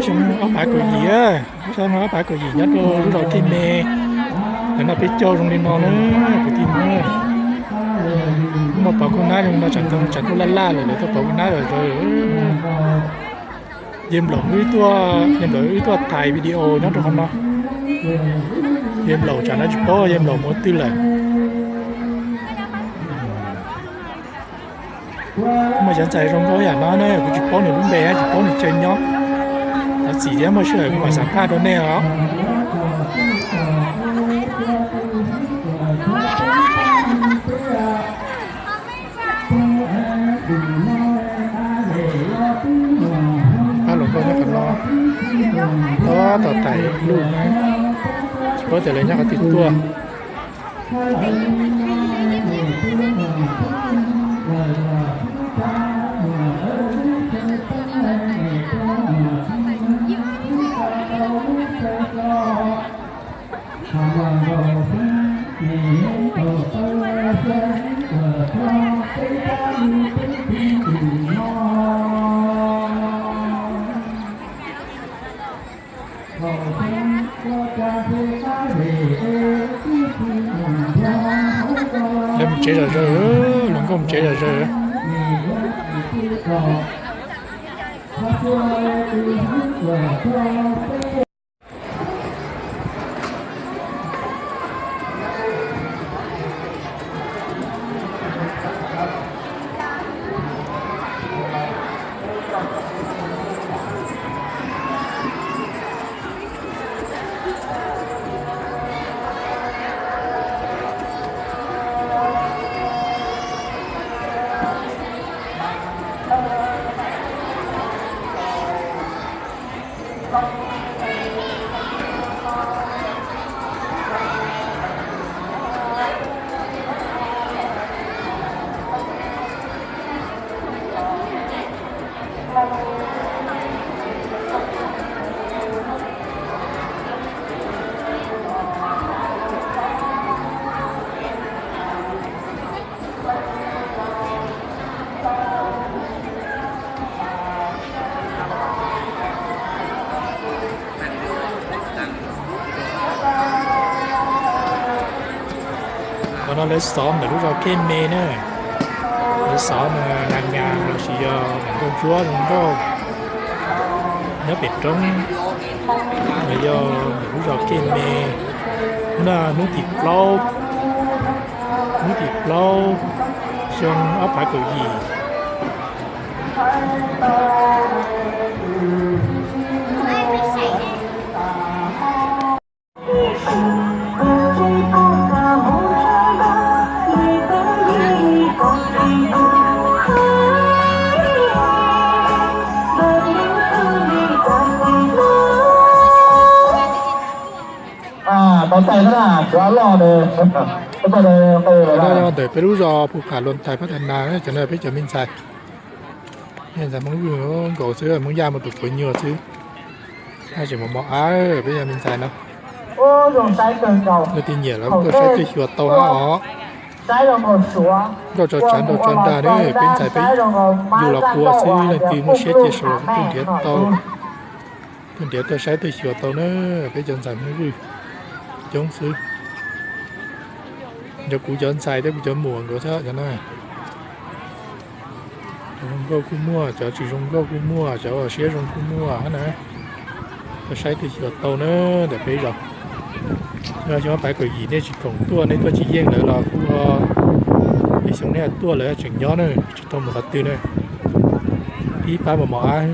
Xyoo ob phav kaum yim, xyoo ob phav kaum yim nyob rau lub zos Kej Me. Ntawm no peb caug zoo li no na, kwv tij Hmoob. Muaj pov kuj nab zoo no, tsam tuaj laj laj lawm, lawv tuaj pov kuj nab lawm. Yawg Nplaum wb tuaj, yawg Nplaum wb tuaj thaij video nyob rau qhov no. Yawg Nplaum tsam no tsis paub yawg Nplaum mus twg lawm. Muaj cov ntxhais zoo nkauj yam no na, kuv tsis paub nws lub npe, tsis paub nws chaw nyob. Thov txim thiab, muaj sij hawm kuv mam xam phaj rau nej os. Pab hluas nkauj nyob qhov no, tab tom thaij lub na, tsis paub tias lawv nyob qhov twg tuaj. Lawv mus tsev zom zaws, hluas nkauj mus tsev zom zaws. Qhov no lawv xov ntawm lub zos Kej Me na. Lawv xov mas nas nyas lossis yog nkauj ntsuab zoo nkauj nyob pem roob. Yog ntawm lub zos Kej Me. Hnub no hnub tim plaub, hnub tim plaub, xyoo ob phav kaum yim. Ntawm peb lub zos Phu Kham Luam Thais Phab Thas Nas, cov no peb cov me ntxhais, me ntxhais Hmoob Vwj nkaus xwb, Hmoob Yaj mus tus puav nyuag xwb. Tseem mos mos ab, peb cov me ntxhais no, leej twg nyiam los tuaj saib tuaj xyuas tau hab os. Nkauj tso tsav nraug tso nrag na, peb ntxhais peb yug los qua xwb, leej twg muaj siab cia saum los kuj tuaj nrhiav tau, tuaj nrhiav tuaj saib tuaj xyuas tau na, peb cov ntxhais Hmoob Vwj coob xwb. Yog kuv cov ntxhais thiab kuv cov muam nkaus thiab cov na. Cov zoo nkauj kuj muaj, cov tsis zoo nkauj kuj muaj, cov siab zoo kuj muaj na. Tuaj saib tuaj xyuas tau na, ntawm peb zos. Xyoo ob phav kaum yim nej tsis khoom tuaj, nej tuaj tsis yeej lawv los kuj, xyoo nej tuaj lawv tseem nyob na, tsis tau mus qhov twg na. Pib pab mos mos ab.